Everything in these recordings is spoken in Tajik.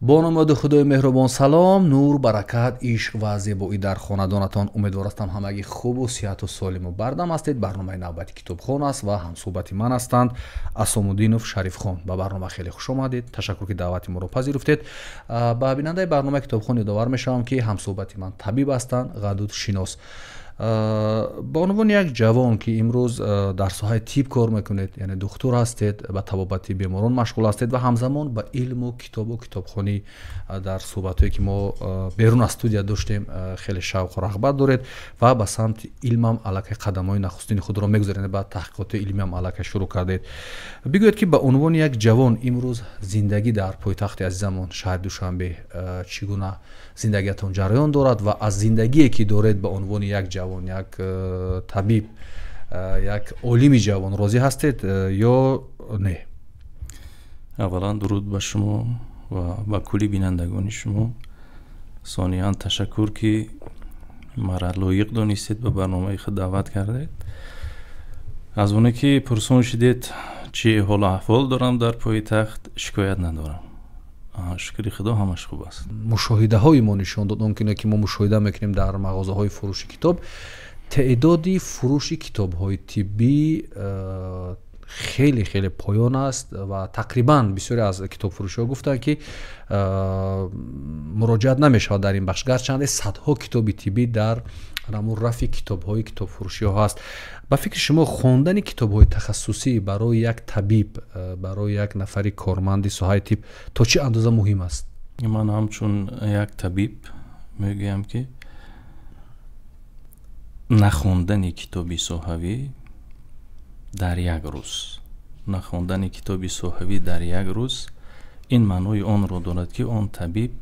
Бо номи Худои меҳрубон салом, нур, баракат, ишқ ва зебоӣ дар хонадонатон. Умедвор ҳастам, ҳамагӣ хубу сиҳату солиму бардам ҳастед. Барномаи навбати «Китобхон» аст ва ҳамсӯҳбати ман ҳастанд Асомуддинов Шарифхон. Ба барнома хеле хуш омадед, ташаккур, ки даъвати моро пазируфтед. Ба бинандаи барномаи «Китобхон» ёдовар мешавам, ки ҳамсӯҳбати ман табиб ҳастанд, ғадудшинос. Ба унвони як ҷавон, ки имрӯз дар соҳаи тиб кор мекунед, яъне духтур ҳастед, ба табобати беморон машғул ҳастед ва ҳамзамон ба илму китобу китобхонӣ, дар суҳбатҳое, ки мо берун аз студия доштем, хеле шавқу рағбат доред ва ба самти илмам аллакай қадамҳои нахустини худро мегузоред, ба таҳқиқоти илмиам аллакай шурӯъ кардед. Бигӯед, ки ба унвони як ҷавон имрӯз зиндагӣ дар пойтахти азизамон, шаҳри Душанбе, чӣ гуна зиндагиатон ҷараён дорад ва аз зиндагие, ки доред, ба унвони як ҷавон, як табиб, як олими ҷавон розӣ ҳастед ё не? Аввалан, дуруд ба шумо ва ба кулли бинандагони шумо. Сониян, ташаккур, ки маро лоиқ донистед, ба барномаи худ даъват кардед. Аз оне ки пурсон шудед, чӣ ҳолу аҳвол дорам дар пойтахт, шикоят надорам, шукри Худо, ҳамаш хуб аст. Мушоҳидаҳои мо нишон дод, он ки мо мушоҳида мекунем дар мағозаҳои фурӯши китоб, теъдоди фурӯши китобҳои тиббӣ хеле хеле поён аст ва тақрибан бисёре аз китобфурӯшиҳо гуфтанд, ки муроҷиат намешавад дар ин бахш, гарчанде садҳо китоби тиббӣ дар ҳамун рафи китобҳои китобфурӯшиҳо ҳаст. Ба фикри шумо, хондани китобҳои тахассусӣ барои як табиб, барои як нафари корманди соҳаи тиб то чӣ андоза муҳим аст? Ман ҳамчун як табиб мегӯям, ки нахондани китоби соҳавӣ дар як рӯз, нахондани китоби соҳавӣ дар як рӯз ин маънои онро дорад, ки он табиб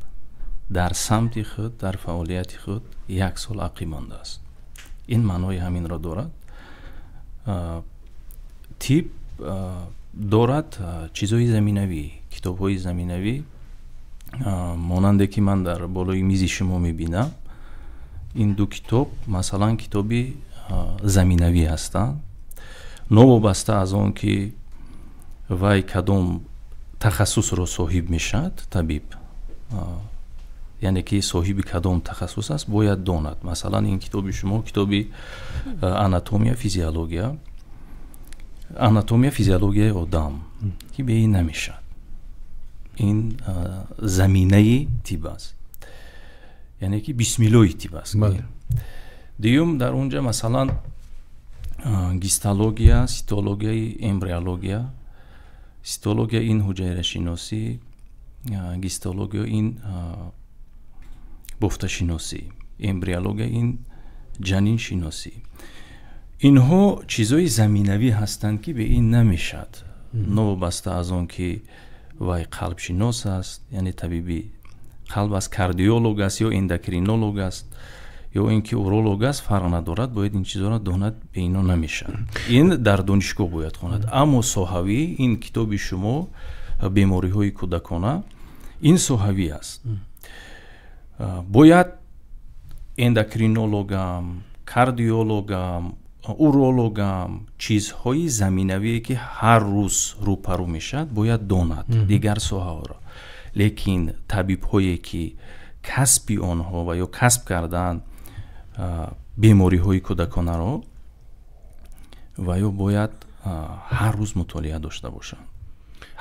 дар самти худ, дар фаъолияти худ як сол ақиб мондааст. Ин маънои ҳаминро дорад. Тиб дорад чизҳои заминавӣ, китобҳои заминавӣ, монанде ки ман дар болои мизи шумо мебинам. Ин ду китоб, масалан, китоби заминавӣ ҳастанд. Новобаста аз он ки вай кадом тахассусро соҳиб мешавад, табиб, яъне ки соҳиби кадом тахассус аст, бояд донад. Масалан, ин китоби шумо китоби анатомия, физиология, анатомия, физиологияи одам, ки бе ин намешавад. Ин заминаи тиб аст, яъне ки бисмиллои тиб аст. Дуюм, дар он ҷа, масалан, гистология, цитологияи, эмбриология. Цитология ин ҳуҷайрашиносӣ, гистология ин бофташиносӣ, эмбриология ин ҷаниншиносӣ. Инҳо чизҳои заминавӣ ҳастанд, ки бе ин намешавад. Новобаста аз он ки вай қалбшинос аст, яъне табиби қалб аст, кардиолог аст ё эндокринолог аст, ё ин ки уролог аст, фарқ надорад, бояд ин чизҳоро донад. Бе ино намешавад. Ин дар донишгоҳ бояд хонад. Аммо соҳавӣ, ин китоби шумо, бемориҳои кӯдакона, ин соҳавӣ аст. Бояд эндокринологам, кардиологам, урологам чизҳои заминавие, ки ҳар рӯз рӯпарӯ мешавад, бояд донад дигар соҳаҳоро. Лекин табибҳое, ки касби онҳо ва ё касб кардаанд бемориҳои кӯдаконаро, ва ё бояд ҳар рӯз мутолиа дошта бошанд,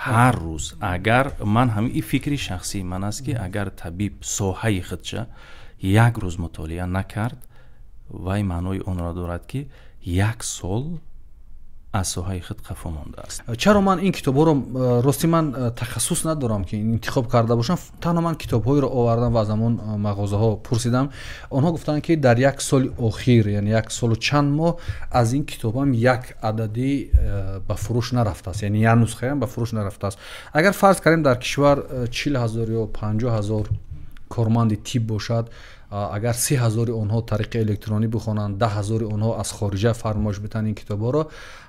ҳар рӯз. Агар ман ҳамин фикри шахсии ман аст, ки агар табиб соҳаи худша як рӯз мутолиа накард, вай маънои онро дорад, ки як сол аз соҳаи худ қафо мондааст. Чаро ман ин китобҳоро, рости, ман тахассус надорам, ки интихоб карда бошам, танҳо ман китобҳоеро овардам ва аз ҳамон мағозаҳо пурсидам. Онҳо гуфтанд, ки дар як соли охир, яъне як солу чанд моҳ, аз ин китобам як ададӣ ба фурӯш нарафтааст, яъне як нусхаам ба фурӯш нарафтааст. Агар фарз кардем, дар кишвар 40 000 ё 50 000 корманди тиб бошад. Агар 30,000 онҳо тариқи электронӣ бихонанд, 10,000 онҳо аз хориҷа фармоиш битанд ин китобҳоро,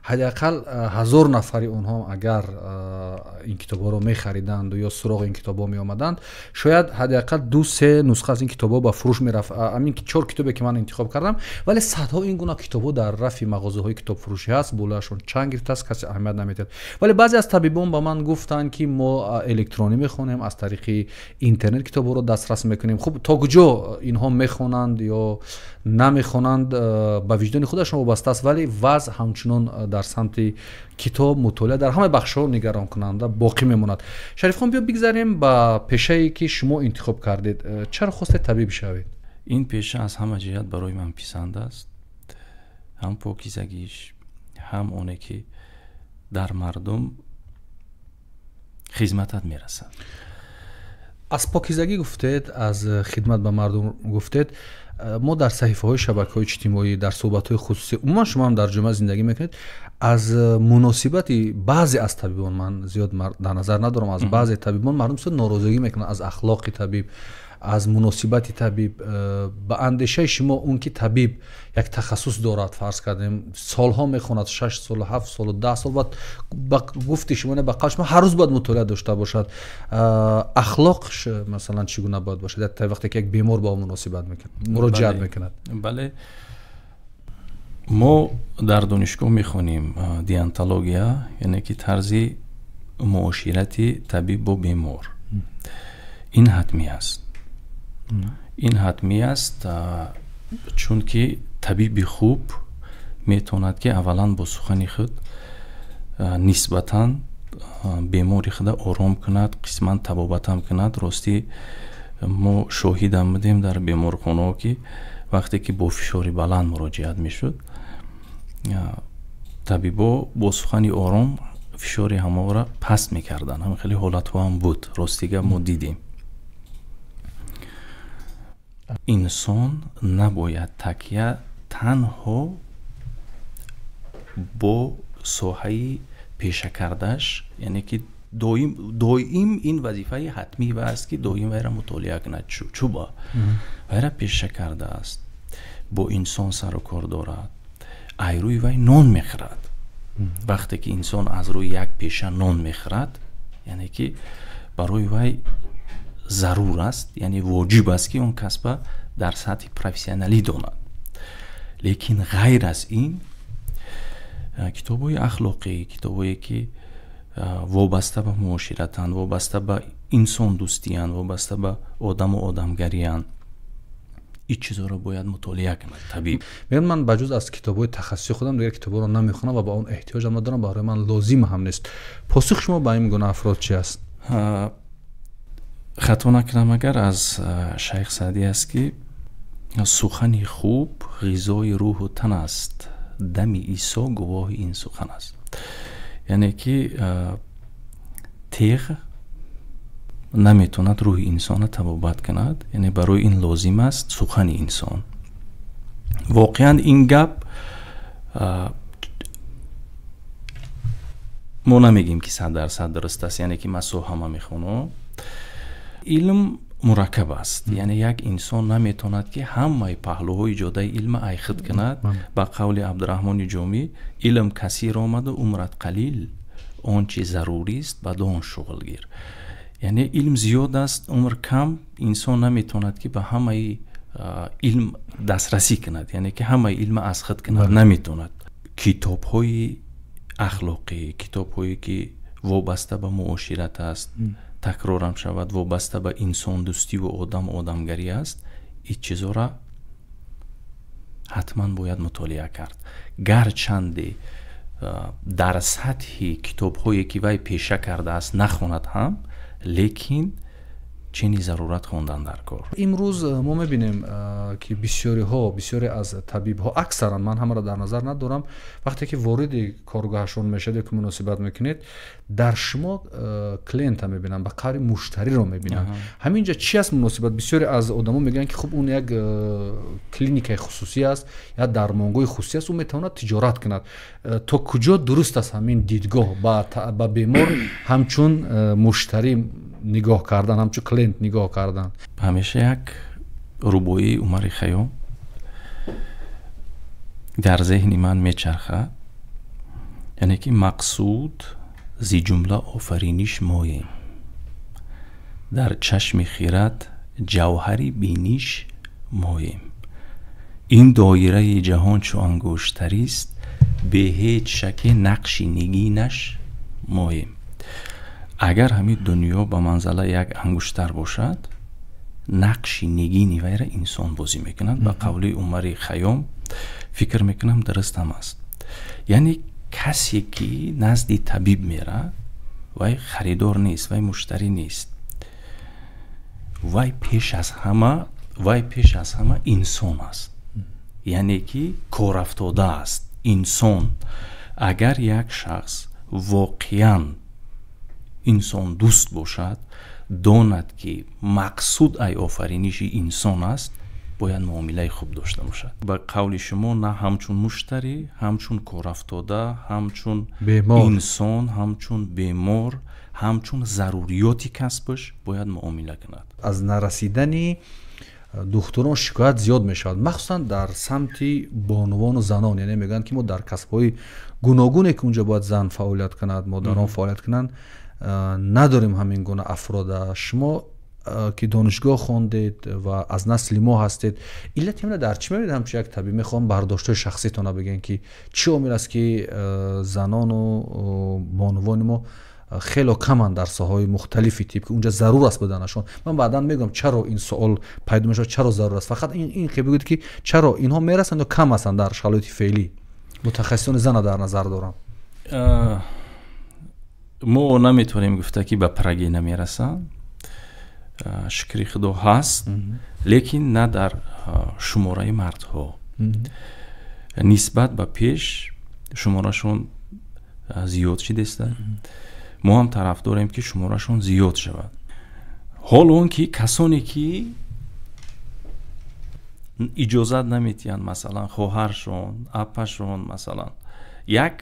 ҳадди ақал 1000 нафари онҳо агар ин китобҳоро мехариданд ё суроғи ин китобҳо меомаданд, шояд ҳадди ақал 2-3 нусха аз ин китобҳо ба фурӯш мерафт. Ҳамин 4 китобе ки ман интихоб кардам, вале садҳо ин гуна китобҳо дар рафи мағозаҳои китобфурӯшӣ ҳаст, болояшон чанг гирифтааст, касе аҳамият намедиҳад. Вале баъзе аз табибон ба ман гуфтанд, ки мо электронӣ мехонем, аз тариқи интернет китобҳоро дастрас мекунем. Хуб, то куҷо инҳо мехонанд ё намехонанд, ба виҷдони худашон вобаста аст, вале вазъ ҳамчунон дар самти китоб, мутолиа дар ҳамаи бахшҳо нигаронкунанда боқӣ мемонад. Шарифхон, биё бигзарем ба пешае ки шумо интихоб кардед. Чаро хостед табиб шавед? Ин пеша аз ҳама ҷиҳат барои ман писанд аст, ҳам покизагиш, ҳам оне ки дар мардум хизматат мерасад. Аз покизагӣ гуфтед, аз хидмат ба мардум гуфтед. Мо дар саҳифаҳои шабакаҳои иҷтимоӣ, дар суҳбатҳои хусусӣ, умуман шумо ҳам дар ҷомеа зиндагӣ мекунед, аз муносибати баъзе аз табибон, ман зиёд дар назар надорам, аз баъзе табибон мардум бисёр норозигӣ мекунанд аз ахлоқи табиб, аз муносибати табиб. Ба андешаи шумо он ки табиб як тахассус дорад, фарз кардем, солҳо мехонад, 6 сол, 7 сол, 10 сол, баъд ба гуфти шумо, ба қавли шумо, ҳар рӯз бояд мутолиа дошта бошад, ахлоқш масалан чӣ гуна бояд бошад вақте ки як бемор ба ӯ муносибат мекунад, муроҷиат мекунад? Бале, мо дар донишгоҳ мехонем деонтология, яъне ки тарзи муоширати табиб бо бемор. Ин ҳатмӣ аст. Ин ҳатмӣ аст, чунки табиби хуб метавонад ки аввалан бо сухани худ нисбатан бемори худа ором кунад, қисман табобатам кунад. Ростӣ мо шоҳидам будем дар беморхонаҳо, ки вақте ки бо фишори баланд муроҷиат мешуд, табибо бо сухани ором фишори ҳамаро паст мекарданд. Ҳам хеле ҳолатҳо ҳам буд, ростига мо дидем. Инсон набояд такя танҳо бо соҳаи пеша кардаш, яъне ки доим ин вазифаи ҳатмӣ ва аст ки доим вайра мутолиа кунад. Чуба вайра пеша кардааст, бо инсон сару кор дорад, ай рӯи вай нон мехӯрад. Вақте ки инсон аз рӯи як пеша нон мехӯрад, яъне ки барои вай зарур аст, яъне воҷиб аст ки он касба дар сатҳи профессионалӣ донад. Лекин ғайр аз ин китобҳои ахлоқӣ, китобҳое ки вобаста ба муоширатанд, вобаста ба инсондӯстиянд, вобаста ба одаму одамгариянд, ин чизҳоро бояд мутолиа кунад табиб. Мегӯям, ман ба ҷуз аз китобҳои тахассусии худам дигар китобҳоро намехонам ва ба он эҳтиёҷам надорам, барои ман лозим ҳам нест. Посухи шумо ба ин гуна афрод чи аст? Хато накунам агар аз Шайх Саъдӣ аст ки сухани хуб ғизои рӯҳу тан аст, дами Исо гувоҳи ин сухан аст. Яъне ки теғ наметавонад рӯҳи инсонро табобат кунад, яъне барои ин лозим аст сухани инсон. Воқеан ин гап мо намегем ки 100% дуруст аст, яъне ки ман соҳама мехонам. Илм мураккаб аст, яъне як инсон наметавонад ки ҳамаи паҳлӯҳои ҷодаи илма айхид кунад. Ба қавли Абдураҳмони Ҷомӣ, илм касир омаду умрат қалил, он чи зарурист ба дон шуғл гир. Яъне илм зиёд аст, умр кам, инсон наметавонад ки ба ҳамаи илм дастрасӣ кунад, яъне ки ҳамаи илма аз худ кунад наметавонад. Китобҳои ахлоқӣ, китобҳое ки вобаста ба муошират аст, такрорам шавад, вобаста ба инсондӯстиву одаму одамгарӣ аст, ин чизҳоро ҳатман бояд мутолиа кард. Гарчанде дар сатҳи китобҳое ки вай пеша кардааст нахонад ҳам, лекин чини зарурат хондан дар кор. Имрӯз мо мебинем ки бисёре аз табибҳо, аксаран, ман ҳамаро дар назар надорам, вақте ки вориди коргоҳашон мешавед ё ки муносибат мекунед, дар шумо клиента мебинанд, ба қавли муштариро мебинанд. Ҳамин ҷа чи аст муносибат? Бисёре аз одамо мегӯянд ки хуб, он як клиникаи хусусӣ аст, як дармонгоҳи хусусӣ аст, ӯ метавонад тиҷорат кунад. То куҷо дуруст аст ҳамин дидгоҳ ба бемор ҳамчун муштарӣ нигоҳ кардан, ҳамчун клиент нигоҳ кардан? Ҳамеша як рубоии Умари Хайём дар зеҳни ман мечархад, яъне ки мақсуд зи ҷумла офариниш моем, дар чашми хират ҷавҳари биниш моем, ин доираи ҷаҳон чу ангуштарист, бе ҳеҷ шаке нақши нигинаш моем. Агар ҳамин дунё ба манзала як ангуштар бошад, нақши нигини вайра инсон бозӣ мекунад. Ба қавли Умари Хайём фикр мекунам дуруст ҳам аст. Яъне касе ки назди табиб мерад, вай харидор нест, вай муштарӣ нест, вай пеш аз ҳама инсон аст, яъне ки корафтода аст инсон. Агар як шахс воқеан инсондӯст бошад, донад ки мақсуд ай офариниши инсон аст, бояд муомилаи хуб дошта бошад. Ба қавли шумо, на ҳамчун муштарӣ, ҳамчун корафтода, ҳамчун инсон, ҳамчун бемор, ҳамчун заруриёти касбаш бояд муомила кунад. Аз нарасидани духтурон шикоят зиёд мешавад, махсусан дар самти бонувону занон. Яъне мегӯянд ки мо дар касбҳои гуногуне ки унҷо бояд зан фаъолият кунад, модарон фаъолият кунанд, надорем ҳамин гуна афрода. Шумо ки донишгоҳ хондед ва аз насли мо ҳастед, иллати ҳамина дар чӣ мебинед? Ҳамчун як табиб мехоҳам бардоштҳои шахситона бигӯем ки чӣ омил аст ки занону бонувони мо хело каманд дар соҳаҳои мухталифи тиб, ки унҷа зарур аст буданашон. Ман баъдан мегӯям чаро ин суол пайдо мешавад, чаро зарур аст. Фақат ин ки бигӯед ки чаро инҳо мерасанд ё кам ҳастанд дар шароити феълӣ. Мутахассисони зана дар назар дорам. Мо наметавонем гуфта ки ба Праги намерасанд, шукри Худо ҳаст, лекин на дар шумораи мардҳо. Нисбат ба пеш шуморашон зиёд шидааст. Мо ҳам тараф дорем ки шуморашон зиёд шавад. Ҳол он ки касоне ки иҷозат наметиҳанд, масалан хоҳаршон, апашон, масалан як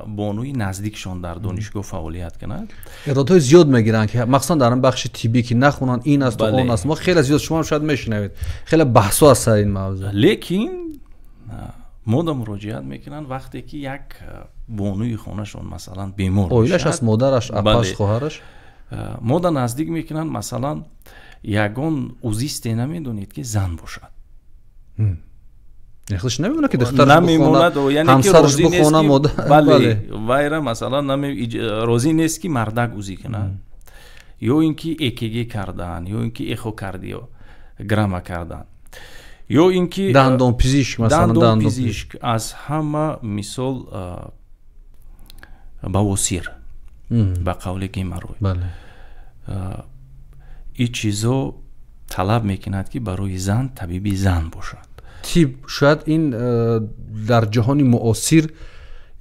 бонуи наздикшон дар донишгоҳ фаъолият кунад, эродҳои зиёд мегиранд ки махсусан дар ин бахши тиббӣ ки нахонанд, ин аст ва он аст. Мо хеле зиёд, шумо шояд мешунавед, хеле баҳсҳо аст сар ин мавзӯъ. Лекин мода муроҷиат мекунанд вақте ки як бонуи хонашон масалан бемор оилаш аст, модараш, апаш, хоҳараш, мода наздик мекунанд. Масалан ягон узисте намедонед ки зан бошад, худаш намемонад ки духтараш бихонад, ҳамсараш бихонад, модар. Бале, вайра масалан розӣ нест ки мардак узӣ кунад, ё ин ки ЭКГ кардан, ё ин ки эхокардиограмма кардан, ё ин ки дандонпизишк, масалан дандонпизишк аз ҳама мисол бавосир, ба қавли геморрой. Ин чизо талаб мекунад ки барои зан табиби зан бошад. Тиб шояд ин дар ҷаҳони муосир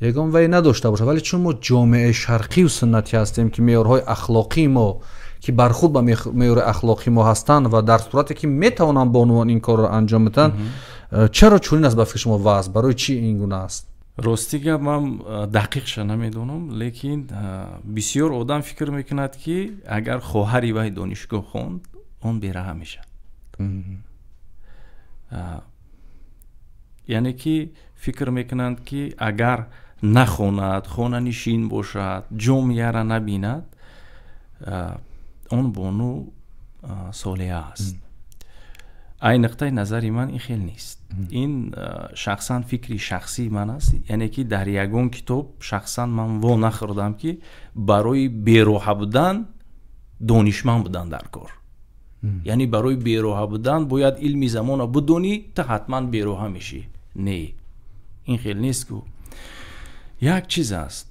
ягон вай надошта бошад, вале чун мо ҷомеаи шарқию суннатӣ ҳастем ки меъёрҳои ахлоқии мо ки бархуд ба меъёри ахлоқии мо ҳастанд ва дар сурате ки метавонанд бонувон ин корро анҷом медиҳанд, чаро чунин аст ба фикри шумо вазъ? Барои чӣ ин гуна аст? Рости гап ман дақиқша намедонам, лекин бисёр одам фикр мекунад ки агар хоҳари вай донишгоҳ хонд, он бераҳа мешавад. Яъне ки фикр мекунанд ки агар нахонад, хонанишин бошад, ҷомеаро набинад, он бону солеҳа аст. Ай нуқтаи назари ман ин хел нест. Ин шахсан фикри шахсии ман аст, яъне ки дар ягон китоб шахсан ман во нахӯрдам ки барои бероҳа будан донишманд будан дар кор. Яъне барои бероҳа будан бояд илми замона бидонӣ, та ҳатман бероҳа мешӣ. Не, ин хел нест ку. Як чиз аст,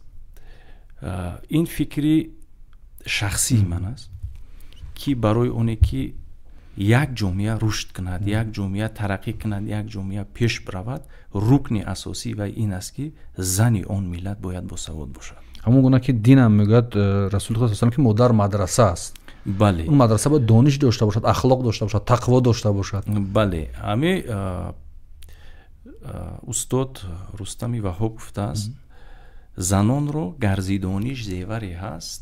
ин фикри шахсии ман аст ки барои оне ки як ҷомеа рушд кунад, як ҷомеа тараққӣ кунад, як ҷомеа пеш биравад, рукни асосӣ вай ин аст ки зани он миллат бояд босавод бошад. Ҳамон гуна ки динам мегӯяд, Расули Худо саллаллоҳу алайҳи васаллам, ки модар мадраса аст. Бале, он мадраса бояд дониш дошта бошад, ахлоқ дошта бошад, тақво дошта бошад. Бале, ҳами устод Рустами Ваҳоб гуфтааст, занонро гарзи дониш зеваре ҳаст,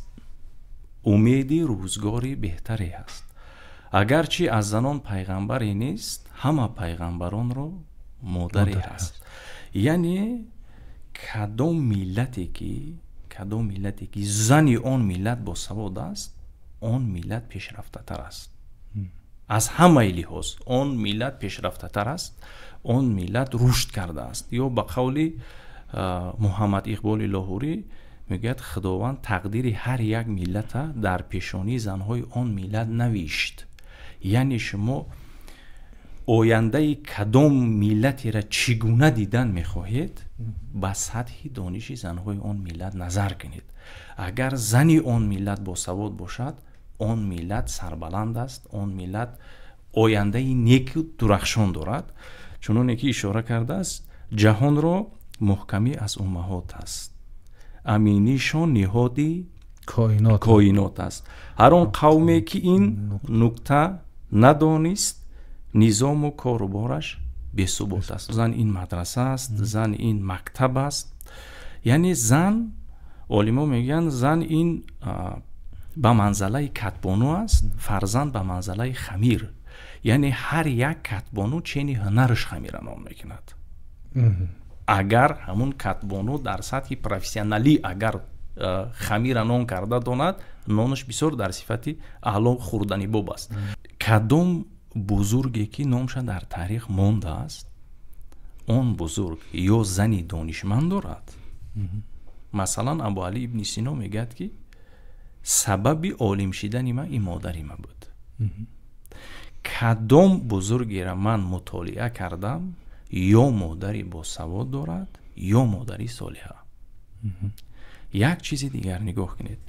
умеди рӯзгори беҳтаре ҳаст. Агарчи аз занон пайғамбаре нест, ҳама пайғамбаронро модаре ҳаст. Яъне кадом миллате ки зани он миллат босавод аст, он миллат пешрафтатар аст. Аз ҳамаи лиҳоз он миллат пешрафтатар аст, он миллат рушд кардааст. Ё ба қавли Муҳаммад Иқболи Лоҳурӣ мегӯяд, Худованд тақдири ҳар як миллата дар пешонии занҳои он миллат навишт. Яъне шумо ояндаи кадом миллатеро чӣ гуна дидан мехоҳед, ба сатҳи дониши занҳои он миллат назар кунед. Агар зани он миллат босавод бошад, он миллат сарбаланд аст, он миллат ояндаи неку дурахшон дорад. Чуноне ки ишора кардааст, ҷаҳонро муҳкамӣ аз уммаҳот аст, аминишон ниҳоди коинот аст. Ҳар он қавме ки ин нукта надонист, низому корубораш бесубот аст. Зан ин мадраса аст, зан ин мактаб аст. Яъне зан, олимо мегӯянд, зан ин ба манзалаи катбону аст, фарзанд ба манзалаи хамир. Яъне ҳар як катбону чени ҳунараш хамира ном мекунад. Агар ҳамун катбону дар сатҳи профессионалӣ агар хамира нон карда донад, нонаш бисёр дар сифати аъло хӯрдани боб аст. Кадом бузурге ки номша дар таърих мондааст, он бузург ё зани донишманд дорад. Масалан, Абуалӣ ибни Сино мегӯяд, ки сабаби олим шидани ман ин модари ман буд. Кадом бузургеро ман мутолиа кардам, ё модари босавод дорад, ё модари солиҳа. Як чизи дигар нигоҳ кунед.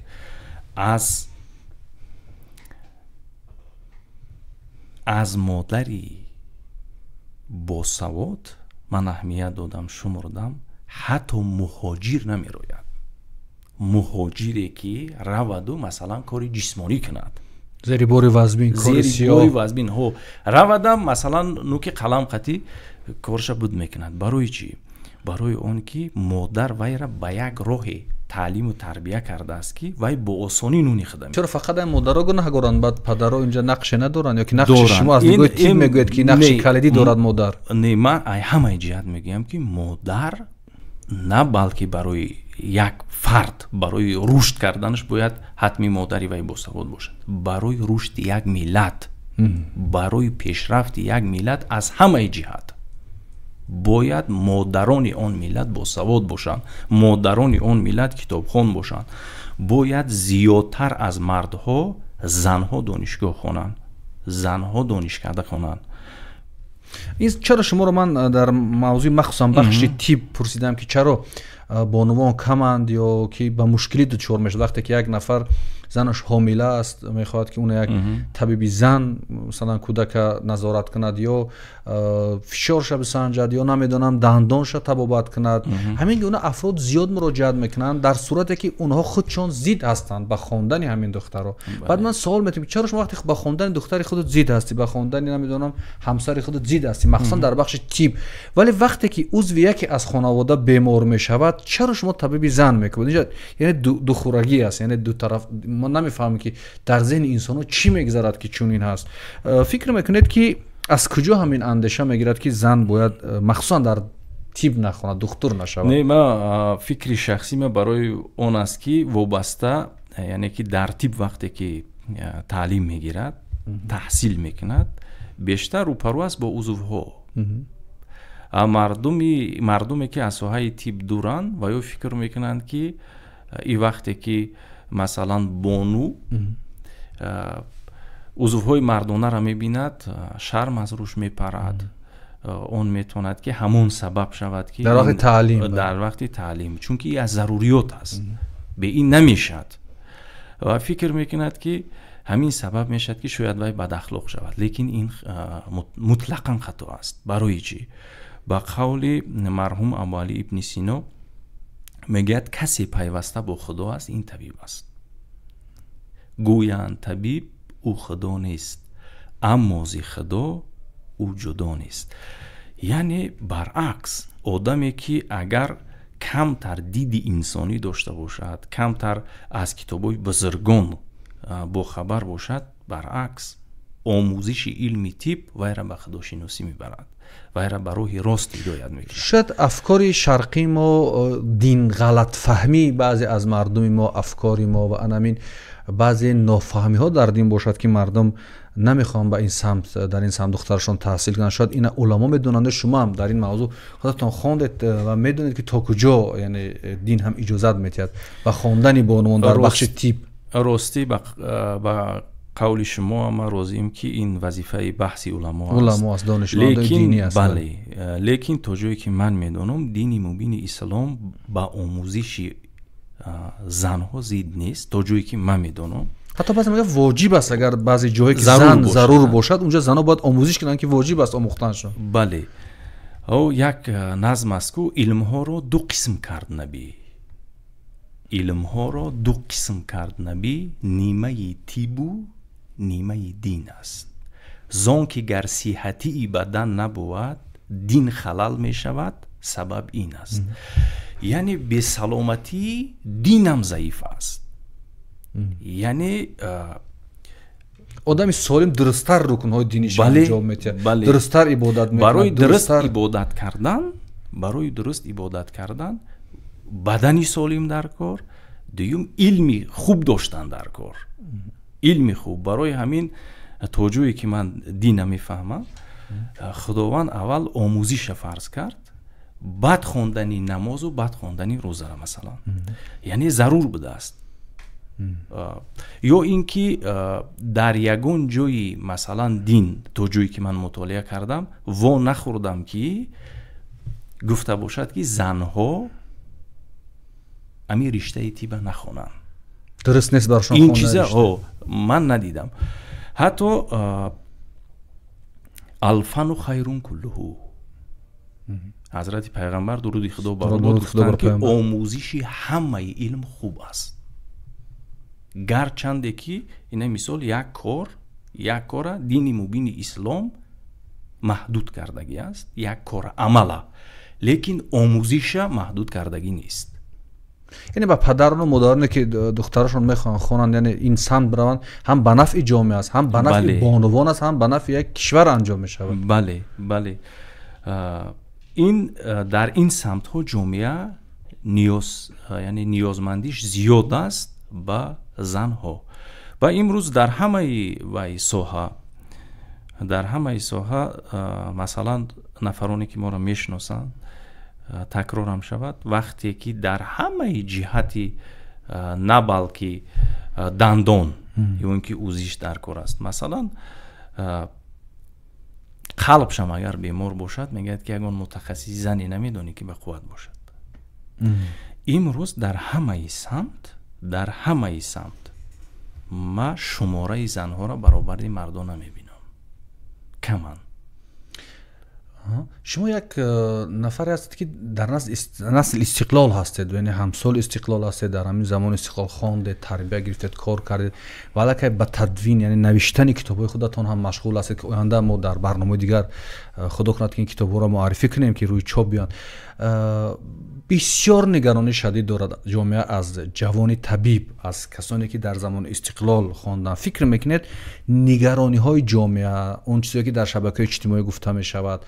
Аз модари босавод ман аҳамият додам, шумурдам, ҳатто муҳоҷир намерояд. Муҳоҷире ки раваду масалан кори ҷисмонӣ кунад, зери бори вазмин, кори сиёҳ, бори вазмин, ҳо равадам масалан нуки қалам қатӣ корша буд мекунад. Барои чӣ? Барои он ки модар вайра ба як роҳе таълиму тарбия кардааст, ки вай бо осонӣ нуни худа. Чаро фақат ин модаро гунаҳгоранд, баъд падаро инҷа нақше надоранд? Ё ки нақши шумо аз нигоҳи тиб мегӯяд, ки нақши калидӣ дорад модар? Не, ман ҳамаи ҷиҳат мегӯям, ки модар на балки барои як фард, барои рушд карданаш бояд ҳатми модари вай босавод бошад. Барои рушди як миллат, барои пешрафти як миллат аз ҳамаи ҷиҳат бояд модарони он миллат босавод бошанд, модарони он миллат китобхон бошанд. Бояд зиёдтар аз мардҳо занҳо донишгоҳ хонанд, занҳо донишкарда хонанд. Ин чаро шуморо ман дар мавзӯи махсусан бахши тиб пурсидам, ки чаро бонувон каманд ё ки ба мушкилӣ дучор мешавад вақте ки як нафар занаш ҳомила аст, мехоҳад ки уна як табиби зан масалан кӯдака назорат кунад, ё фишорша бисанҷад, ё намедонам дандонша табобат кунад. Ҳамин гуна афрод зиёд муроҷиат мекунанд, дар сурате ки онҳо худшон зид ҳастанд ба хондани ҳамин духтаро. Баъд ман суол метавам, чаро шумо вақте ба хондани духтари худат зид ҳастӣ, ба хондани намедонам ҳамсари худат зид ҳастӣ, махсусан дар бахши тиб, вале вақте ки узви яке аз хонавода бемор мешавад, чаро шумо табиби зан мекунед? Яъне духурагӣ аст, яъне ду тараф. Мо намефаҳмем, ки дар зеҳни инсонҳо чӣ мегузарад, ки чунин ҳаст. Фикр мекунед, ки аз куҷо ҳамин андеша мегирад, ки зан бояд махсусан дар тиб нахонад, духтур нашавад? Не, ма фикри шахсӣ ма барои он аст, ки вобаста, яъне ки дар тиб вақте ки таълим мегирад, таҳсил мекунад, бештар рӯпарӯ аст бо узвҳо. Мардуме ки аз соҳаи тиб дуранд ва ё фикр мекунанд, ки и вақте ки масалан бону узвҳои мардонаро мебинад, шарм аз рӯш мепарад, он метавонад ки ҳамон сабаб шавад, ки дар вақти таълим, дар вақти таълим, чунки аз заруриёт аст, бе ин намешавад, ва фикр мекунад, ки ҳамин сабаб мешавад, ки шояд вай бадахлоқ шавад. Лекин ин мутлақан хато аст. Барои чӣ? Ба қавли марҳум Абуалӣ ибни Сино мегӯяд, касе пайваста бо Худо аст, ин табиб аст. Гӯянд табиб ӯ Худо нест, аммо зи Худо ӯ ҷудо нест. Яъне баръакс, одаме ки агар камтар диди инсонӣ дошта бошад, камтар аз китобҳои бузургон бохабар бошад, баръакс Омӯзиши илми тиб вайра ба худошиносӣ мебарад, вайра ба роҳи рост ҳидоят мекунад. Шояд афкори шарқии мо, дин ғалатфаҳмӣ баъзе аз мардуми мо, афкори мо ва анамин баъзе нофаҳмиҳо дар дин бошад, ки мардум намехоҳанд ба ин самт, дар ин самт духтарашон таҳсил кунанд. Шояд ина уламо медонанд, шумо ҳам дар ин мавзӯъ худатон хондед ва медонед, ки то куҷо яъне дин ҳам иҷозат медиҳад ба хондани бонувон дар бахши тиб. Ростӣ ба қавли шумо ман розием, ки ин вазифаи баҳси уламо аст. Уламо аст, донишмандои динӣ аст. Бале, лекин то ҷое ки ман медонам, дини мубини ислом ба омӯзиши занҳо зид нест, то ҷое ки ман медонам. Ҳатто баъзе мегӯяд воҷиб аст, агар баъзе ҷое ки зан зарур бошад, унҷо занҳо бояд омӯзиш кунанд, ки воҷиб аст омӯхтаншон. Бале, як назм аст ку, илмҳоро ду қисм кард набӣ. Илмҳоро ду қисм кард набӣ, нимаи тибу нимаи дин аст. Зон ки гар сиҳатии бадан набувад, дин халал мешавад, сабаб ин аст. Яъне бесаломатӣ динам заиф аст. Яъне одами солим дурусттар рукнҳои динишро анҷом медиҳад, дурусттар ибодат мекунад. Барои дуруст ибодат кардан, барои дуруст ибодат кардан бадани солим дар кор, дуюм илми хуб доштан дар кор. Илми хуб. Барои ҳамин то ҷое ки ман дина мефаҳмам, Худованд аввал омӯзиша фарз кард, баъд хондани намозу баъд хондани рӯзара масалан. Яъне зарур будааст. Ё ин ки дар ягон ҷои масалан дин, то ҷое ки ман мутолиа кардам, во нахӯрдам ки гуфта бошад, ки занҳо ами риштаи тиба нахонанд. Дуруст нест баршон ин чиза ман надидам. Ҳатто алфану хайрун куллуҳу, ҳазрати пайғамбар дуруди худо бар ӯ гуфтанд, ки омӯзиши ҳамаи илм хуб аст, гарчанде ки ина мисол як кор, як кора дини мубини ислом маҳдуд кардагӣ аст, як кора амала, лекин омӯзиша маҳдуд кардагӣ нест. Яъне ба падарону модароне ки духтарашон мехоҳанд хонанд, яъне ин самт бираванд, ҳам ба нафъи ҷомеа аст, ҳам ба нафъи бонувон аст, ҳам ба нафъи як кишвар анҷом мешавад. Бале, бале, ин дар ин самтҳо ҷомеа ниёз, яъне ниёзмандиш зиёд аст ба занҳо. Ва имрӯз дар ҳамаи вай соҳа, дар ҳамаи соҳа, масалан нафароне ки моро мешиносанд, такрорам шавад, вақте ки дар ҳамаи ҷиҳати на балки дандон ё ин ки узиш дар кор аст, масалан қалбшам агар бемор бошад, мегӯяд ки ягон мутахассиси зане намедонӣ ки ба қувват бошад. Имрӯз дар ҳамаи самт, дар ҳамаи самт ма шумораи занҳоро баробари мардон намебинам, каманд. Шумо як нафаре ҳастед, ки дар насли истиқлол ҳастед, яъне ҳамсоли истиқлол ҳастед, дар ҳамин замони истиқлол хондед, тарбия гирифтед, кор кардед ва аллакай ба тадвин, яъне навиштани китобҳои худатон ҳам машғул ҳастед, ки оянда мо дар барномаи дигар худо кунад, ки ин китобҳоро муаррифӣ кунем, ки рӯи чоп биёянд. Бисёр нигаронии шадид дорад ҷомеа аз ҷавони табиб, аз касоне ки дар замони истиқлол хонданд. Фикр мекунед нигарониҳои ҷомеа, он чизе ки дар шабакаҳои иҷтимоӣ гуфта мешавад,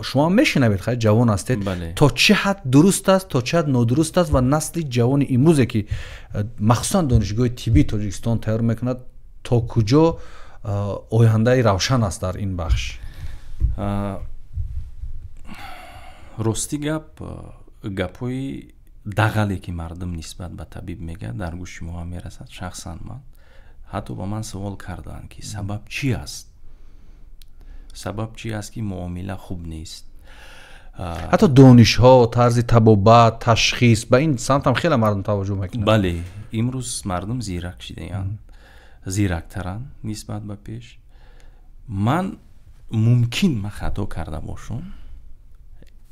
шумо ҳам мешунавед, хай ҷавон ҳастед, то чӣ ҳад дуруст аст, то чӣ ҳад нодуруст аст ва насли ҷавони имрӯзе ки махсусан донишгоҳи тиббии Тоҷикистон тайёр мекунад, то куҷо ояндаи равшан аст дар ин бахш? Рости гап, гапҳои дағале ки мардум нисбат ба табиб мегӯяд, дар гӯши мо ҳам мерасад. Шахсан ман ҳатто ба ман савол карданд, ки сабаб чӣ аст, сабаб чӣ аст, ки муомила хуб нест. Ҳатто донишҳо, тарзи табобат, ташхис, ба ин самт ҳам хеле мардум таваҷҷӯҳ мекунанд. Бале, имрӯз мардум зирак шидаанд, зирактаранд нисбат ба пеш. Ман мумкин ман хато карда бошам,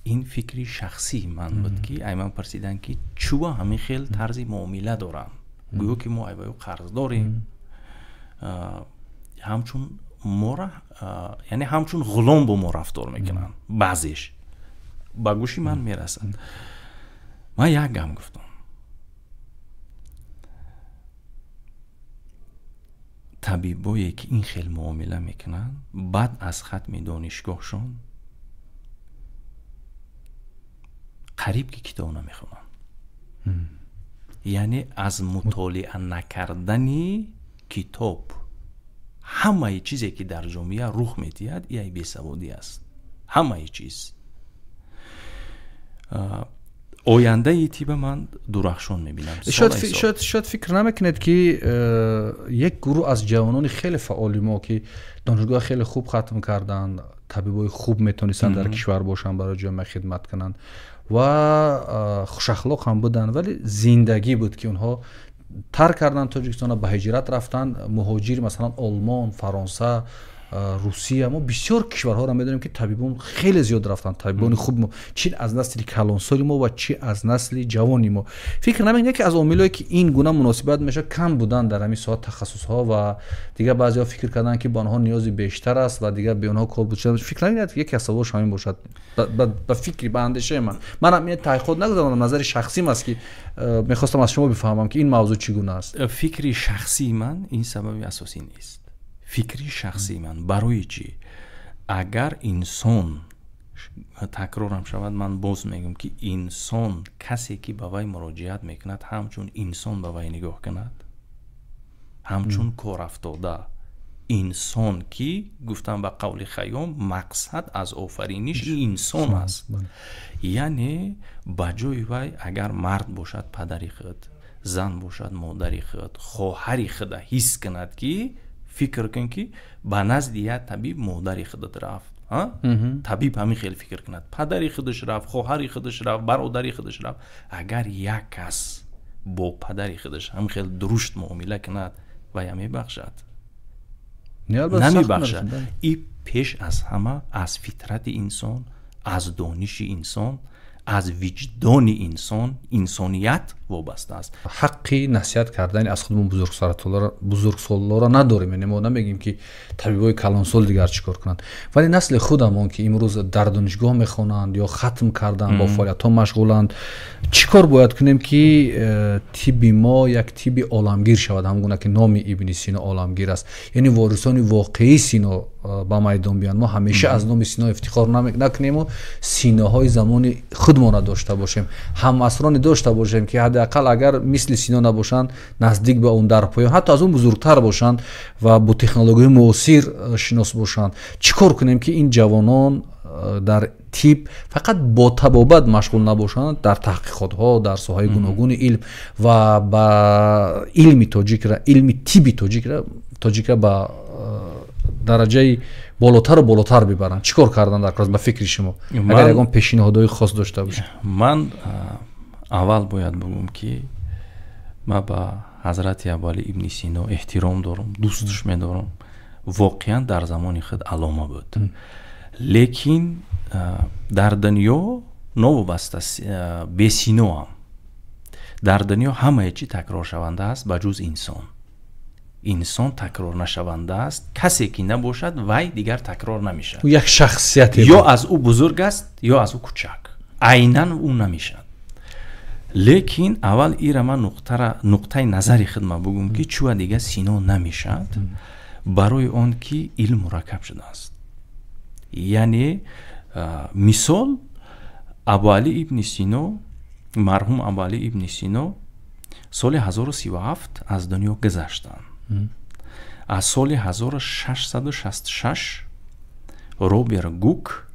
ин фикри шахсии ман буд, ки ай ман пурсиданд, ки чӯа ҳамин хел тарзи муомила дорам, гӯё ки мо айваю қарз дорем, ҳамчун мора, яъне ҳамчун ғулом бо мо рафтор мекунанд. Баъзеш ба гӯши ман мерасад. Ман як гам гуфтам, Табибое ки ин хел муомила мекунанд, баъд аз хатми донишгоҳшон қариб ки китоб намехонанд. Яъне аз мутолиа накардани китоб ҳамаи чизе ки дар ҷомеа рух медиҳад, ин бесаводӣ аст. Ҳамаи чиз. Ояндаи тиба ман дурахшон мебинам. Шояд фикр намекунед ки як гурӯҳ аз ҷавонони хеле фаъоли мо ки донишгоҳ хеле хуб хатм карданд, табибои хуб метонистанд дар кишвар бошанд, барои ҷомеа хидмат кунанд ва хушахлоқ ҳам буданд, вале зиндагӣ буд ки онҳо тарк карданд Тоҷикистонро, ба ҳиҷрат рафтанд, муҳоҷир масалан Олмон, Фаронса, Русия. Мо бисёр кишварҳоро медонем ки табибон хеле зиёд рафтанд, табибони хуб мо, чи аз насли калонсоли мо ва чи аз насли ҷавони мо. Фикр намекунед, яке аз омилҳое ки ин гуна муносибат мешавад, кам будан дар ҳамин соат тахассусҳо ва дигар баъзеҳо фикр карданд ки ба онҳо ниёзи бештар аст ва дигар бе онҳо кор буд. Фикр намекунед яке аз сабабҳош ҳамин бошад? Ба фикри, ба андешаи ман, манам ин таҳқиқот нагузаронам, назари шахсим аст ки мехостам аз шумо бифаҳмам ки ин мавзӯъ чӣ гуна аст. Фикри шахсии ман ин сабаби асосӣ нест. Фикри шахсии ман барои чӣ? Агар инсон, такрорам шавад, ман боз мегӯям ки инсон касе ки ба вай муроҷиат мекунад, ҳамчун инсон ба вай нигоҳ кунад, ҳамчун корафтода инсон ки гуфтам ба қавли Хайём, мақсад аз офариниш инсон аст. Яъне ба ҷои вай агар мард бошад падари худ, зан бошад модари худ, хоҳари худа ҳис кунад ки фикр кун ки ба назди як табиб модари худат рафт, табиб ҳамин хел фикр кунад, падари худаш рафт, хоҳари худаш рафт, бародари худаш рафт. Агар як кас бо падари худаш ҳамин хел дурушт муомила кунад, вая мебахшад? Намебахшад. И пеш аз ҳама аз фитрати инсон, аз дониши инсон, аз виҷдони инсон, инсоният вобаста аст. Ҳаққи насиҳат кардани аз худмон бузургсоллоро надорем. Яъне мо намегӯем ки табибои калонсол дигар чӣ кор кунанд, вале насли худамон ки имрӯз дар донишгоҳ мехонанд ё хатм карданд, бо фаъолиятҳо машғуланд, чӣ кор бояд кунем ки тибби мо як тибби оламгир шавад, ҳамон гуна ки номи Ибни Сино оламгир аст, яъне ворисони воқеии Сино ба майдон биёянд. Мо ҳамеша аз номи Сино ифтихор накунему, синоҳои замони худмона дошта бошем, ҳамасроне дошта бошем ки ҳадди ақал агар мисли Сино набошанд, наздик ба он дар поён, ҳатто аз он бузургтар бошанд ва бо технологияи муосир шинос бошанд. Чӣ кор кунем ки ин ҷавонон дар тиб фақат бо табобат машғул набошанд, дар таҳқиқотҳо, дар соҳаи гуногуни илм ва ба илми тоҷикра, илми тибби тоҷикра ба дараҷаи болотару болотар бибаранд? Чӣ кор кардан дар кор ба фикри шумо, агар ягон пешниҳодҳои хос дошта бошед? Ман аввал бояд бигӯм ки ман ба ҳазрати Абуалӣ ибни Сино эҳтиром дорам, дӯстш медорам. Воқеан дар замони худ алома буд, лекин дар дунё новобаста бесиноам, дар дунё ҳамае чӣ такроршаванда аст ба ҷуз инсон. Инсон такрор нашаванда аст. Касе ки набошад, вай дигар такрор намешавад. Як шахсияте ё аз ӯ бузург аст, ё аз ӯ кучак, айнан ӯ намешавад. Лекин аввал ира ман нуқтаи назари худ ма бигӯм ки чӯа дига Сино намешавад, барои он ки илм мураккаб шудааст. Яъне мисол, Абуалӣ ибни Сино, марҳум Абуалӣ ибни Сино соли 1037 аз дунё гузаштанд. Аз соли 1666 Роберт Гук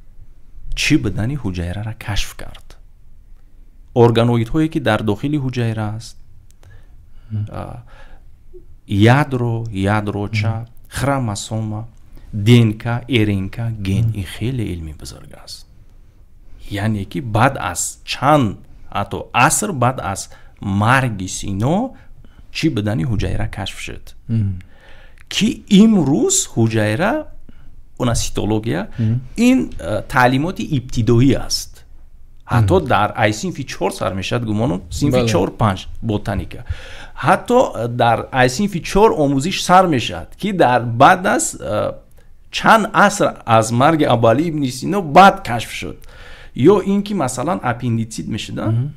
чӣ будани ҳуҷайраро кашф кард. Органоидҳое ки дар дохили ҳуҷайра аст, ядро, ядроча, хромосома, ДНК, РНК, ген. Ин хеле илми бузург аст. Яъне ки баъд аз чанд ҳатто аср баъд аз марги Сино чӣ будани ҳуҷайра кашф шуд, ки имрӯз ҳуҷайра, она цитология, ин таълимоти ибтидоӣ аст. Ҳатто дар ай синфи 4 сар мешавад, гумонам синфи 4-5 ботаника, ҳатто дар ай синфи 4 омӯзиш сар мешавад, ки дар баъд аз чанд аср аз марги Абуалӣ ибни Сино баъд кашф шуд. Ё ин ки масалан аппендицит мешуданд,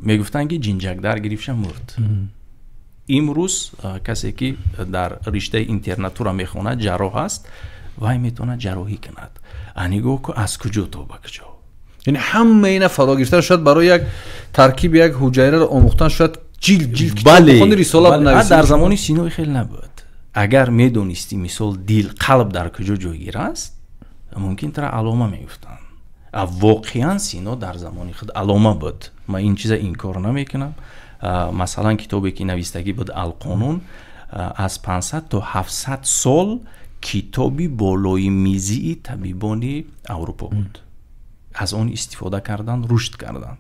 мегуфтанд ки ҷинҷакдар гирифша мурд. Имрӯз касе ки дар риштаи интернатура мехонад, ҷарроҳ аст, вай метавонад ҷарроҳӣ кунад. А нигоҳ ку, аз куҷо то ба куҷо. Яъне ҳама ина фаро гирифтан, шояд барои як таркиби як ҳуҷайраро омӯхтан шояд ҷилд ҷилд китоб бихонӣ, рисола бинависӣ. Дар замони Синои хеле набуд. Агар медонистӣ, мисол, дил, қалб дар куҷо ҷойгир аст, мумкин тара алома мегуфтанд. А воқеан Сино дар замони худ алома буд. Ман ин чиза инкор намекунам. Масалан, китобе ки навистагӣ буд, Алқонун, аз 500 то 700 сол китоби болои мизии табибони Аврупо буд. Аз он истифода кардан, рушд кардан.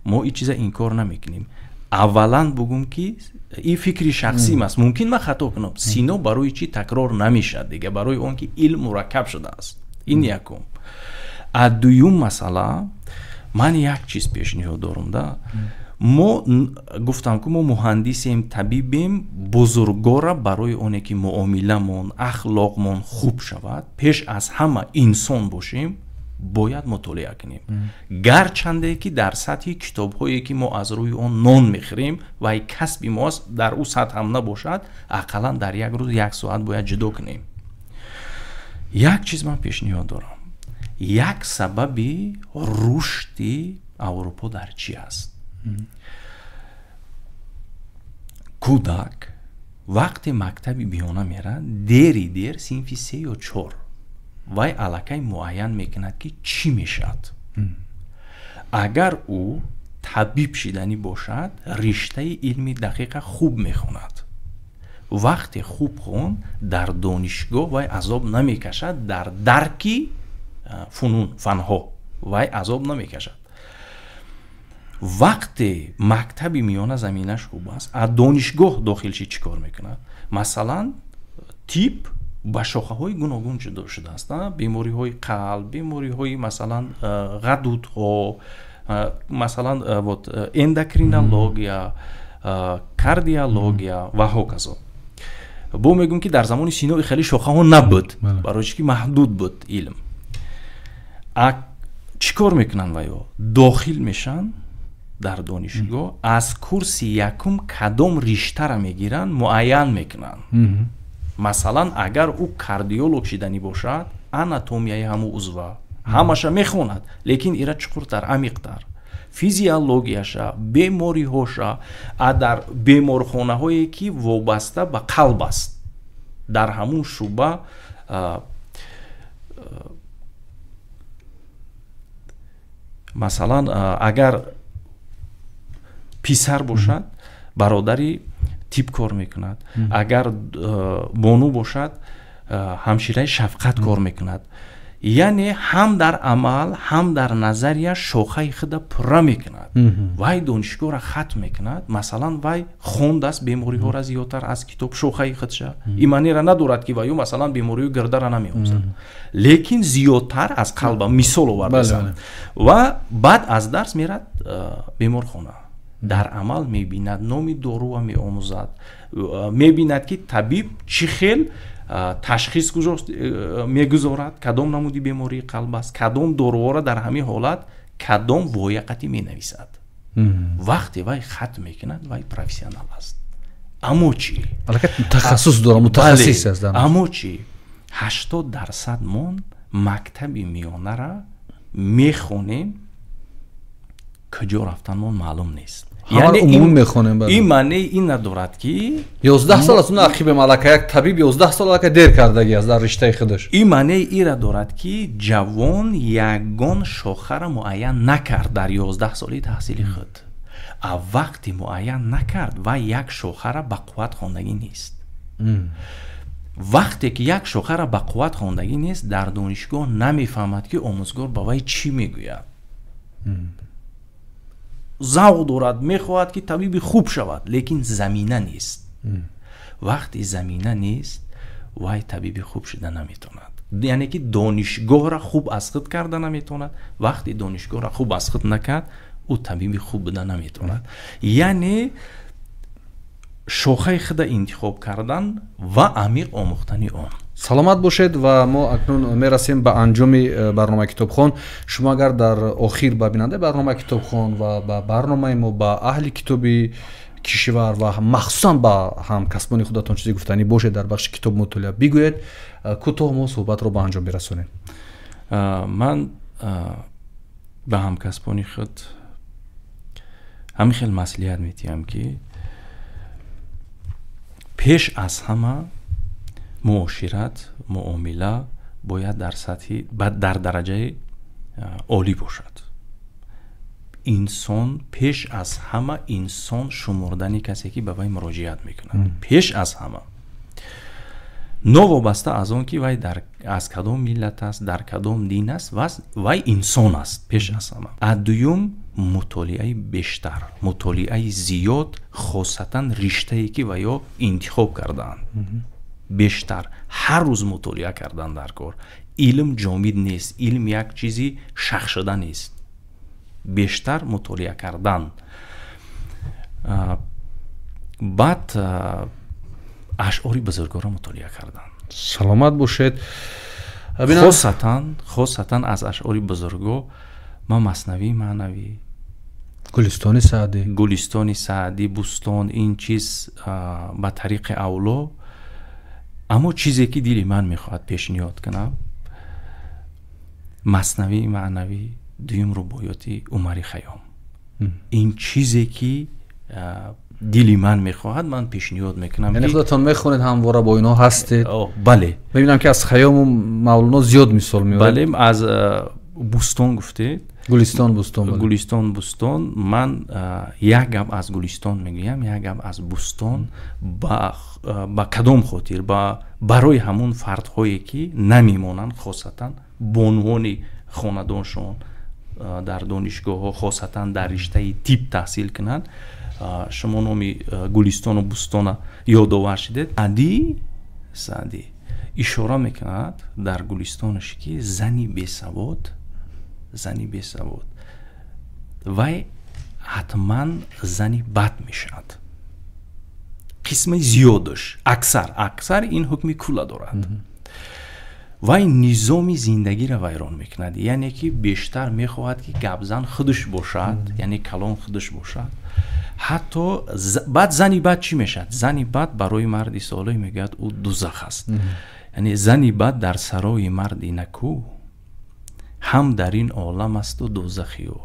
Мо ин чиза инкор намекунем. Аввалан бугум ки ин фикри шахсим аст, мумкин ман хато кунам. Сино барои чӣ такрор намешавад дига? Барои он ки илм мураккаб шудааст. Ин якум. А дуюм масъала, ман як чиз пешниҳод дорам да. Мо гуфтам ки мо муҳандисем, табибем, бузургора барои оне ки муомиламон, ахлоқмон хуб шавад, пеш аз ҳама инсон бошем, бояд мутолиа кунем. Гарчанде ки дар сатҳи китобҳое ки мо аз рӯи он нон мехӯрем ва касби мост, дар ӯ сатҳ ҳам набошад, ақаллан дар як рӯз як соат бояд ҷудо кунем. Як чиз ман пешниҳод дорам. Як сабаби рушди Аврупо дар чӣ аст? Кӯдак вақте мактаби миёна мерад, дери дер синфи 3 ё 4 вай аллакай муайян мекунад ки чӣ мешавад. Агар ӯ табиб шиданӣ бошад, риштаи илми дақиқа хуб мехонад. Вақте хуб хон, дар донишгоҳ вай азоб намекашад, дар дарки фунун, фанҳо вай азоб намекашад. Вақте мактаби миёна заминаш хуб аст, аз донишгоҳ дохил ши чӣ кор мекунад? Масалан, тип ба шохаҳои гуногун ҷудо шудааст. Бемориҳои қалб, бемориҳои масалан ғадудҳо, масалан вот эндокринология, кардиология ва ҳоказо. Бо мегӯм ки дар замони Синои хеле шохаҳо набуд, барои чӣ ки маҳдуд буд илм. А чӣ кор мекунанд ваё? Дохил мешаванд дар донишгоҳ, аз курси якум кадом риштара мегиранд, муайян мекунанд. Масалан, агар ӯ кардиолог шиданӣ бошад, анатомияи ҳамун узва ҳамаша мехонад, лекин ира чуқуртар, амиқтар, физиологияша, бемориҳоша, а дар беморхонаҳое ки вобаста ба қалб аст, дар ҳамун шуъба масалан, агар писар бошад, бародари тиб кор мекунад, агар бону бошад, ҳамшираи шафқат кор мекунад. Яъне ҳам дар амал, ҳам дар назария шохаи худа пурра мекунад. Вай донишгоҳро хатм мекунад, масалан, вай хондааст бемориҳоро зиёдтар аз китоб шохаи худша. Ин маънеро надорад ки ваю масалан бемориҳои гирдаро намеомӯзад, лекин зиёдтар аз қалба мисол овардааст. Ва баъд аз дарс мерад беморхона, дар амал мебинад, номи доруа меомӯзад, мебинад ки табиб чӣ хел ташхис мегузорад, кадом намуди бемории қалб аст, кадом доруҳоро дар ҳамин ҳолат кадом вояқатӣ менависад. Вақте вай хатм мекунад, вай профессионал аст. Аммо чӣ? Тахассус дорад, мутахассис аст. Аммо чӣ? 80% мон мактаби миёнара мехонем, куҷо рафтанмон маълум нест. Яъне умум мехонем. Ин маънеи ин надорад ки 11 сол аст, ақиби малака як табиб 11 сол аллакай дер кардаги аст дар риштаи худаш. Ин маънеи инро дорад ки ҷавон ягон шохаро муайян накард дар 11 соли таҳсили худ. А вақте муайян накард, вай як шохаро ба қувват хондагӣ нест. Вақте ки як шохаро ба қувват хондагӣ нест, дар донишгоҳ намефаҳмад ки омӯзгор ба вай чӣ мегӯяд. Завқ дорад, мехоҳад ки табиби хуб шавад, лекин замина нест. Вақте замина нест, вай табиби хуб шуда наметавонад. Яъне ки донишгоҳро хуб аз худ карда наметавонад. Вақте донишгоҳро хуб аз худ накард, ӯ табиби хуб буда наметавонад. Яъне шохаи худа интихоб кардан ва амиқ омӯхтани он. Саломат бошед ва мо акнун мерасем ба анҷоми барномаи Китобхон. Шумо агар дар охир ба бинандаи барномаи Китобхон ва ба барномаи мо, ба аҳли китоби Кишвар ва махсусан ба ҳамкасбони худатон чизе гуфтанӣ бошед дар бахши китоб мутолиа бигӯед, кӯтоҳ мо суҳбатро ба анҷом бирасонем. Ман ба ҳамкасбони худ ҳамин хел маслиҳат медиҳам, ки пеш аз ҳама муошират, муомила бояд дар сатҳи, дар дараҷаи олӣ бошад. Инсон пеш аз ҳама инсон шумордани касе, ки ба вай муроҷиат мекунад, пеш аз ҳама, новобаста аз он ки вай аз кадом миллат аст, дар кадом дин аст, вай инсон аст пеш аз ҳама. Дуюм, мутолиаи бештар, мутолиаи зиёд, хосатан риштае, ки ваё интихоб кардаанд, бештар ҳар рӯз мутолиа кардан дар кор. Илм ҷомид нест, илм як чизи шахшуда нест, бештар мутолиа кардан. Баъд ашъори бузургоро мутолиа кардан. Саломат бошед. Хосатан аз ашъори бузурго ман Маснавии маънавӣ, Гулистони Саъдӣ, Гулистони Саъдӣ, Бустон, ин чиз ба тариқи авло. Аммо чизе, ки дили ман мехоҳад пешниҳод кунам, Маснавии маънавӣ, дуюм рубоёти Умари Хайём. Ин чизе, ки дили ман мехоҳад, ман пешниҳод мекунам. Яъне худатон мехонед, ҳамвора бо инҳо ҳастед? Бале. Мебинам, ки аз Хайёму Мавлоно зиёд мисол меоред. Бале, аз Бустон гуфтед. Гулистон, Бустон. Гулистон, Бустон. Ман як гап аз Гулистон мегӯям, як гап аз Бустон. Ба кадом хотир? Барои ҳамун фардҳое, ки намемонанд, хосатан бонувони хонадоншон дар донишгоҳҳо, хосатан дар риштаи тиб таҳсил кунанд. Шумо номи Гулистону Бустона ёдовар шудед. Саъдӣ ишора мекунад дар Гулистонаш, ки зани бесавод, зани бесавод вай ҳатман зани бад мешавад. Қисми зиёдаш, аксар ин ҳукми кулла дорад. Вай низоми зиндагиро вайрон мекунад, яъне ки бештар мехоҳад, ки гапзан худаш бошад, яъне калон худаш бошад. Ҳатто баъд зани бад чӣ мешавад? Зани бад барои марди солеҳ, мегӯяд, ӯ дузах аст. Яъне зани бад дар сарои марди накӯ ҳам дар ин олам асту дузахи ӯ.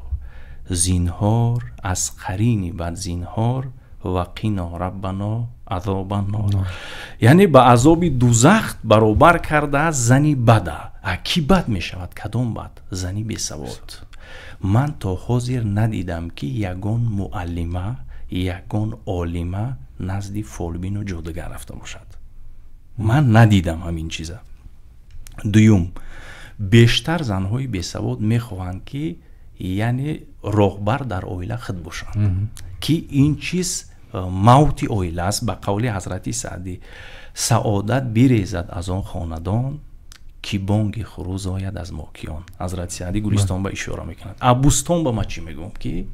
Зинҳор аз қарини бад зинҳор, ва қино раббано азобаннор. Яъне ба азоби дузах баробар кардааст зани бада. Кӣ бад мешавад? Кадом бад? Зани бесавод. Ман то ҳозир надидам, ки ягон муаллима, ягон олима назди фолбину ҷодугар рафта бошад. Ман надидам ҳамин чиза. Дуюм, бештар занҳои бесавод мехоҳанд, ки яъне роҳбар дар оила худ бошанд, ки ин чиз мавти оила аст. Ба қавли ҳазрати Саъдӣ: «Саодат бирезад аз он хонадон, ки бонги хурӯз ояд аз мокиён». Ҳазрати Саъдӣ Гулистон ба ишора мекунад. А Бустон ба ман чӣ мегӯям, ки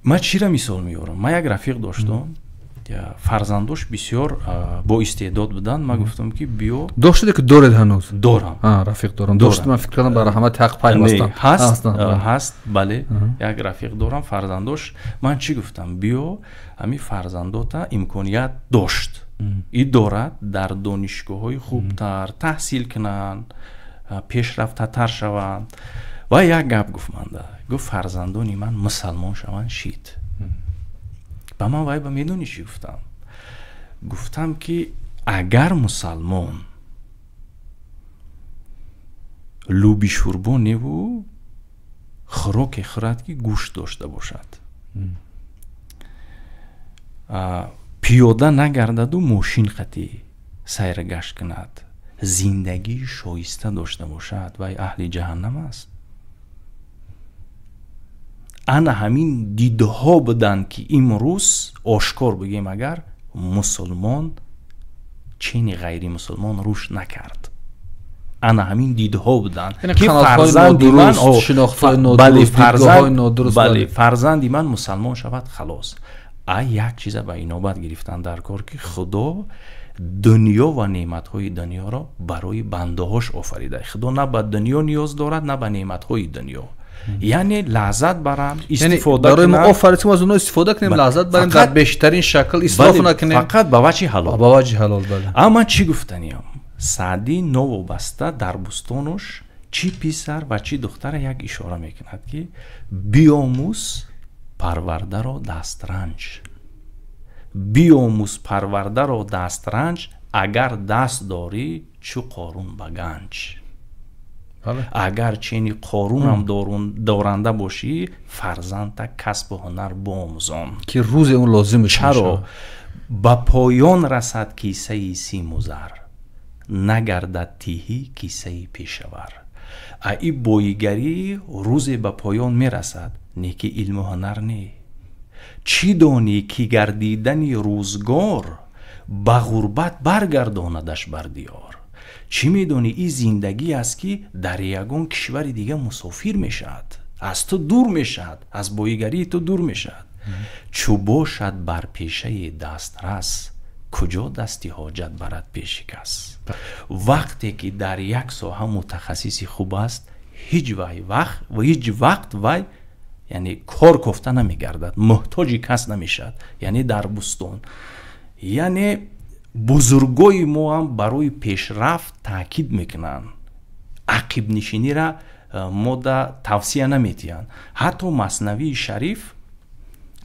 ман чира мисол меорам? Ман як рафиқ доштам, фарзандош бисёр боистеъдод буданд. Ман гуфтам, ки биё. Доштеде ки доред ҳанӯз? Дорам. Рафиқ дорам, дошт, ман фикр кардам ба раҳмати ҳақ пайвастам. Ҳаст, ҳаст, бале, як рафиқ дорам, фарзандош. Ман чӣ гуфтам? Биё, ҳамин фарзандота имконият дошт и дорад дар донишгоҳҳои хубтар таҳсил кунанд, пешрафтатар шаванд. Ва як гап гуфт манда, гуфт: «Фарзандони ман мусалмон шаванд, шид». Ба ман вай ба медонӣ чӣ гуфтам? Гуфтам, ки агар мусалмон лӯби шӯрбо неву хӯроке хӯрад, ки гӯшт дошта бошад, пиёда нагардаду мошин қатӣ сайргашт кунад, зиндагии шоиста дошта бошад, вай аҳли ҷаҳаннам аст. Ана ҳамин дидҳо буданд, ки имрӯз ошкор бигем, агар мусулмон чени ғайримусулмон рушд накард, ана ҳамин дидҳо буданд, ки фарзанди ман, бале, фарзанди ман мусалмон шавад, халос. А як чиза ба инобат гирифтан дар кор, ки Худо дунё ва неъматҳои дунёро барои бандаҳош офарида. Худо на ба дунё ниёз дорад, на ба неъматҳои дунё. Яъне лаззат баранд, истифода барои мо офарид, ки мо аз онҳо истифода кунем, лаззат барем, дар бештарин шакл исроф накунем, фақат ба ваҷҳи ҳалол, ба ваҷҳи ҳалол. Бале. Аммо чӣ гуфтаниям? Саъдӣ новобаста дар бустонуш чӣ писар ва чӣ духтара як ишора мекунад, ки биомӯз парвардаро дастранҷ, биомӯз парвардаро дастранҷ, агар даст дорӣ чу Қорун ба ганҷ. Агар чени Қорунам доранда бошӣ, фарзандта касбу ҳунар биомӯзон, ки рӯзе он лозим. Чаро ба поён расад кисаи симу зар, нагардад тиҳӣ кисаи пешавар. А и боигарӣ рӯзе ба поён мерасад, не ки илму ҳунар не. Чӣ донӣ, ки гардидани рӯзгор ба ғурбат баргардонадаш бар диёр? Чӣ медонӣ, ин зиндагӣ аст, ки дар ягон кишвари дига мусофир мешавад, аз ту дур мешавад, аз боигарии ту дур мешавад. Чӯ бошад бар пешаи дастрас, куҷо дасти ҳоҷат барад пеши кас? Вақте ки дар як соҳа мутахассиси хуб аст, ҳеҷ вай вақт ва ҳеҷ вақт вай, яъне, кор кофта намегардад, муҳтоҷи кас намешавад. Яъне дар бустон, яъне бузургои мо ҳам барои пешрафт таъкид мекунанд, ақибнишинира мода тавсия наметиҳанд. Ҳатто Маснавии Шариф,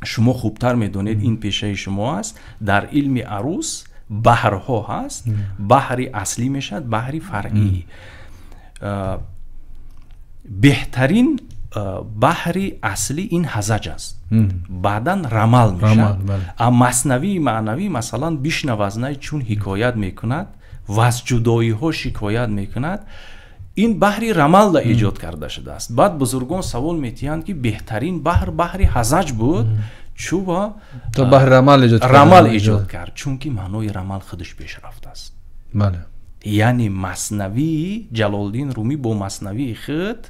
шумо хубтар медонед, ин пешаи шумо аст, дар илми арӯз баҳрҳо ҳаст, баҳри аслӣ мешавад, баҳри фаръӣ. Беҳтарин баҳри аслӣ ин ҳазаҷ аст, баъдан рамал мешавад. А Маснавии Маънавӣ, масалан, бишнав аз най, чун ҳикоят мекунад ва аз ҷудоиҳо шикоят мекунад, ин баҳри рамалда эҷод карда шудааст. Баъд бузургон савол метиҳанд, ки беҳтарин баҳр баҳри ҳазаҷ буд, чӯба баҳри рамал эҷод кард? Чунки маънои рамал худаш пешрафт аст. Яъне Маснавии Ҷалолдин Румӣ бо маснавии худ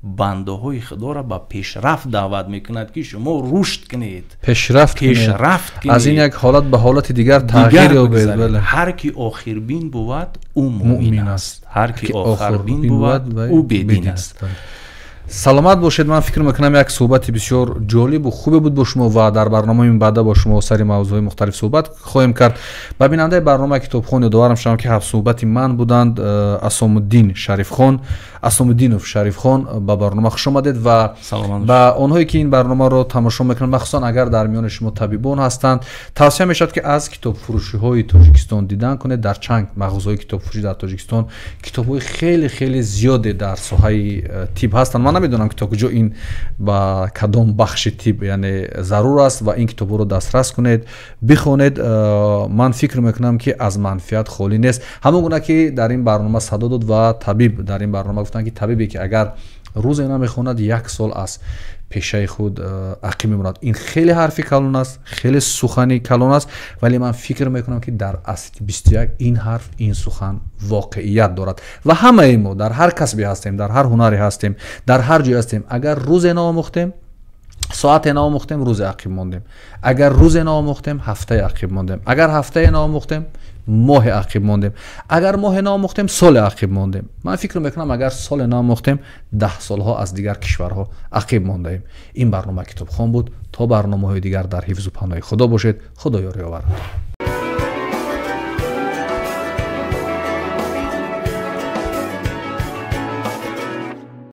бандаҳои худоро ба пешрафт даъват мекунад, ки шумо рушд кунед, пешрафт, пешрафт. Аз ин як ҳолат ба ҳолати дигар тағйир ёбед. Ҳар ки охирбин бувад, ӯ муъмин аст, ҳар ки охарбин бувад, ӯ бедин аст. Саломат бошед. Ман фикр мекунам, як суҳбати бисёр ҷолибу хубе буд бо шумо ва дар барномаи минбаъда бо шумо сари мавзӯъҳои мухталиф суҳбат хоҳем кард. Ба бинандаи барномаи Китобхон ёдоварам шавам, ки ҳамсуҳбати ман буданд Асомуддин Шарифхон, Асомуддинов Шарифхон. Ба барнома хуш омадед ва ба онҳое, ки ин барномаро тамошо мекунанд, махсусан агар дар миёни шумо табибон ҳастанд, тавсия мешавад, ки аз китобфурӯшиҳои Тоҷикистон дидан кунед. Дар чанд мағозаҳои китобфурӯшӣ дар Тоҷикистон китобҳои хеле хеле зиёде дар соҳаи тиб ҳастанд. Ман намедонам, ки то куҷо ин ба кадом бахши тиб, яъне, зарур аст, ва ин китобҳоро дастрас кунед, бихонед. Ман фикр мекунам, ки аз манфиат холӣ нест. Ҳамон гуна ки дар ин барнома садо дод ва табиб дар ин барнома гуфтанд, ки табибе ки агар рӯзе намехонад, як сол аз пешаи худ ақиб мемонад. Ин хеле ҳарфи калон аст, хеле сухани калон аст, вале ман фикр мекунам, ки дар асри 21 ин ҳарф, ин сухан воқеият дорад ва ҳамаи мо дар ҳар касбе ҳастем, дар ҳар ҳунаре ҳастем, дар ҳар ҷое ҳастем, агар рӯзе наомӯхтем, соате наомӯхтем, рӯзе ақиб мондем, агар рӯзе наомӯхтем, ҳафтае ақиб мондем, агар ҳафтае наомӯхтем, моҳе ақиб мондем, агар моҳе наомӯхтем, соле ақиб мондем. Ман фикр мекунам, агар соле наомӯхтем, 10 солҳо аз дигар кишварҳо ақиб мондаем. Ин барнома Китобхон буд. То барномаҳои дигар дар ҳифзу паноҳи Худо бошед. Худо ёри оварад.